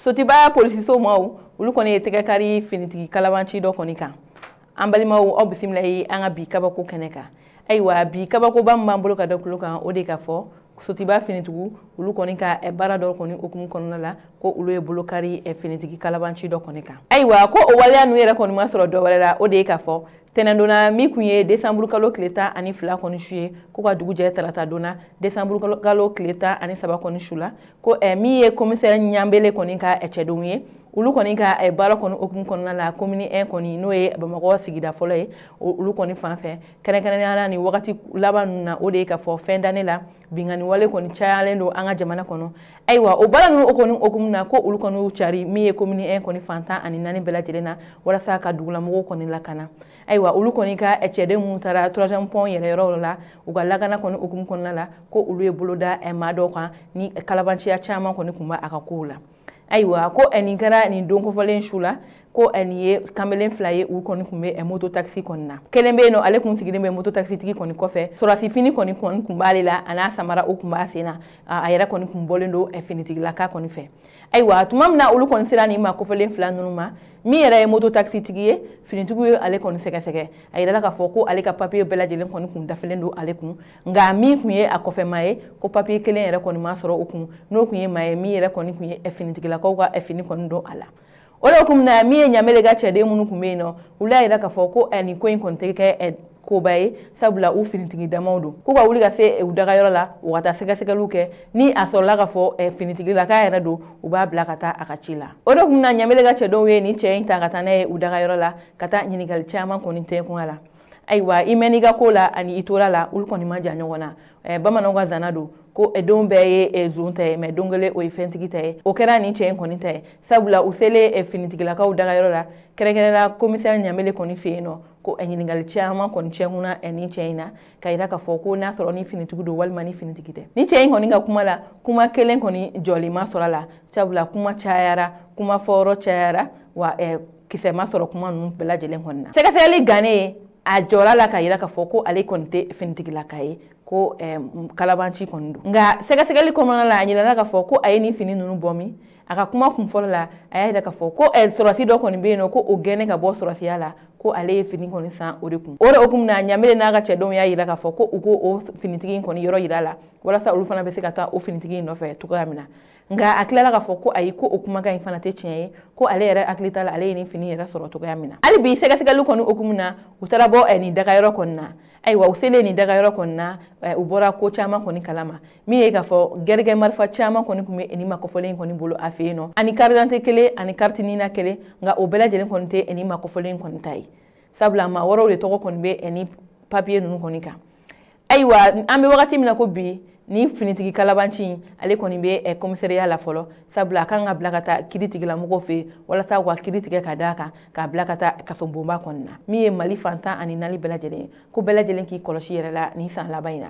Sotiba polisiso maaw olu kɔni ye tɛgɛ kari finitigi kalabanci dɔ kɔni kan. An balimaw, aw bisimila ye an ka bi kabako kɛnɛ kan. Ayiwa, bi kabakoba min b'an bolo ka da tulo kan, o de ka fɔ Sotiba finitigiw olu kɔni ka baara dɔ kɔni hukumu kɔnɔna la, ko olu ye bolokari finitigi kalabanci dɔ kɔni kan. Ayiwa, ko o waleya ninnu yɛrɛ kɔni ma sɔrɔ dɔ wɛrɛ la, o de ye ka fɔ tɛnɛndonna min kun ye desanburu kalo tile 12 kɔni su ye, ko ka dugu jɛ tarata donna desanburu kalo tile 13 kɔni su la, ko min ye commissaire Ɲanbele kɔni ka cɛdenw ye, olu kɔni ka baara kɔni hukumu kɔnɔna la, commune 1 kɔni, n'o ye Bamakɔ sigida fɔlɔ ye, olu kɔni fan fɛ, kɛrɛnkɛrɛnnenya la nin wagati laban ninnu na, o de ye ka fɔ fɛn dannen la binkanni wale kɔni cayalen don an ka jamana kɔnɔ. Ayiwa, o baara ninnu kɔni hukumu na, ko olu kɔni y'u cari min ye commune 1 kɔni fan 14 bɛɛ lajɛlen na, walasa ka dugulamɔgɔw kɔni lakana. Ayiwa, olu kɔni ka cɛden minnu taara troisième pont yɛrɛ yɔrɔ la, u ka lakana kɔni hukumu kɔnɔna la, ko olu ye boloda maa dɔw kan ni kalabanciya caman kɔni tun b'a ka kow la. Ayiwa, ko nin kɛra nin don kofɔlen su la, ko nin ye kanbelen fila ye, u kɔni tun bɛ moto taxi kɔni na. Kelen bɛ yen nɔ, ale kun sigilen bɛ moto taxi tigi kɔni kɔfɛ, sɔrɔsi fini kɔni kun b'ale la, a n'a samara o kun b'a sen na, a yɛrɛ kɔni kun bɔlen don finitigilaka kɔni fɛ. Ayiwa, tuma min na olu kɔni sera nin ma kofɔlen fila ninnu ma, min yɛrɛ ye moto taxi tigi ye, finitigiw ye ale kɔni sɛgɛsɛgɛ, a yirala k'a fɔ ko ale ka papiye bɛɛ lajɛlen kɔni kun dafalen don ale kun, nka min kun ye a kɔfɛma ye, ko papiye kelen yɛrɛ kɔni ma sɔrɔ o kun, n'o kun ye maa ye min yɛrɛ kɔni kun ye finitigilakaw ka fini kɔni don a la. O de hukumu na, min ye Ɲamele ka cɛden minnu kun bɛ yen nɔ, olu y'a yira k'a fɔ ko nin ko in kɔni tɛ kɛ koba ye, sabula u finitigi damaw don, k'u ka wuli ka se u dagayɔrɔ la, u ka taa sɛgɛsɛgɛliw kɛ, ni a sɔrɔla k'a fɔ finitigilaka yɛrɛ don, u b'a bila ka taa a ka ci la. O de kun na Ɲamele ka cɛdenw ye nin cɛ in ta ka taa n'a ye u dagayɔrɔ la, ka taa ɲininkali caman kɔni tɛnkun a la. Ayiwa, i mɛnn'i ka ko la ani i tora la, olu kɔni ma jan ɲɔgɔn na. Bamananw ka zana don ko denw bɛɛ ye zon ta ye, mɛ don kelen o ye fɛntigi ta ye. O kɛra nin cɛ in kɔni ta ye, sabula u selen finitigilakaw dagayɔrɔ la, kɛrɛnkɛrɛnnenya commissaire Ɲamele kɔni fɛ yen nɔ, ko ɲininkali caman kɔni cɛkunna nin cɛ in na, ka yira k'a fɔ ko n'a sɔrɔ ni finitigi don walima ni finitigi tɛ. Ni cɛ in kɔni ka kuma la, kuma kelen kɔni jɔlen ma sɔrɔ a la, sabula kuma cayara, kuma fɔyɔrɔ cayara, wa kisɛ ma sɔrɔ kuma ninnu bɛɛ lajɛlen kɔni na. Sɛgɛsɛgɛli gannen, a jɔra la ka yira k'a fɔ ko ale kɔni tɛ finitigilaka ye, ko kalabanci kɔni don. Nka sɛgɛsɛgɛli kɔnɔna la, a yirala k'a fɔ ko a ye nin fini ninnu bɔ min, a ka kuma kun fɔlɔ la, a y'a yira k'a fɔ ko sɔrɔsi dɔ kɔni bɛ yen nɔ, ko o gɛnɛ ka bɔ sɔrɔsiya la, ko ale ye fini kɔni san o de kun. O de hukumu na, Ɲamele n'a ka cɛdenw y'a yira k'a fɔ ko u ko o finitigi in kɔni yɔrɔ yira la, walasa olu fana bɛ se ka taa o finitigi in nɔfɛ cogoya min na. Nka a tilala k'a fɔ ko ayi, ko o kumakan in fana tɛ tiɲɛ ye, ko ale yɛrɛ hakili t'a la ale ye nin fini yɛrɛ sɔrɔ cogoya min na. Hali bi sɛgɛsɛgɛli kɔni hukumu na, u taara bɔ nin dagayɔrɔ kɔni na. Ayiwa, u selen nin dagayɔrɔ kɔni na, u bɔra ko caman kɔni kalama, min ye k'a fɔ gɛrɛgɛ marifa caman kɔni tun bɛ nin ma kɔfɔlen in kɔni bolo a fɛ yen nɔ, ani carte d'identité kelen ani carte NINA kelen, nka o bɛɛ lajɛlen kɔni tɛ nin ma kɔfɔlen in kɔni ta ye, sabula maa wɛrɛw de tɔgɔ kɔni bɛ nin papiye ninnu kɔni kan. Ayiwa, an bɛ wagati min na ko bi, ni finitigi kalabanci in, ale kɔni bɛ commissariat la fɔlɔ, sabula a kan ka bila ka taa kiiri tigilamɔgɔw fɛ yen, walasa u ka kiiri tigɛ ka d'a kan, k'a bila ka taa kasobonba kɔni na, min ye Mali fan 14 bɛɛ lajɛlen ye. Ko bɛɛ lajɛlen k'i kɔlɔsi yɛrɛ la nin san laban in na.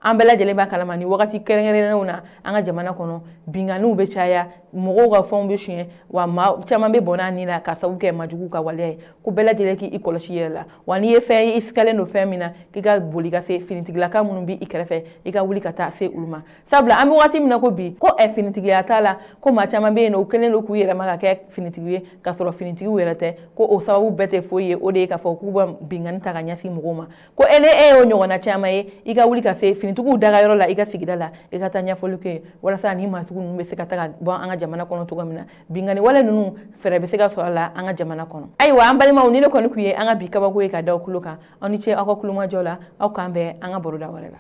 An bɛɛ lajɛlen b'a kalama ni wagati kɛrɛnkɛrɛnnenw na, an ka jamana kɔnɔ binkanniw bɛ caya, mɔgɔw ka fɛnw bɛ suɲɛ, wa maa caman bɛ bɔnɛ a ni la ka sababu kɛ majugu ka waleya ye. Ko bɛɛ lajɛlen k'i kɔlɔsi yɛrɛ la, wa n'i ye fɛn ye i sigalen don fɛn min na, k'i ka boli ka se finitigilaka minnu b'i kɛrɛfɛ, i ka wuli ka taa se olu ma, sabula an bɛ wagati min na ko bi, ko finitigiya t'a la, ko maa caman bɛ yen nɔ, u kɛlen don k'u yɛrɛma ka kɛ finitigi ye k'a sɔrɔ finitigiw yɛrɛ tɛ, ko o sababu bɛɛ tɛ foyi ye, o de ye k'a fɔ k'u bɛ binkanni ta ka ɲɛsin mɔgɔw ma. Ko e ni e y'o ɲɔgɔnna caman ye, i ka wuli ka se finitigiw dagayɔrɔ la i ka sigida la, i ka taa ɲɛfɔli kɛ, walasa ni maa sugu ninnu bɛ se ka taga bɔ an ka jamana kɔnɔ cogo min na, binkanni wale ninnu fɛɛrɛ bɛ se ka sɔrɔ a la an ka jamana kɔnɔ. Ayiwa, an balimaw, ni ne kɔni kun ye an ka bi kabako ye ka da aw tulo kan. Aw ni ce aw ka kulomajɔ la, aw k'an bɛn an ka baroda wɛrɛ la.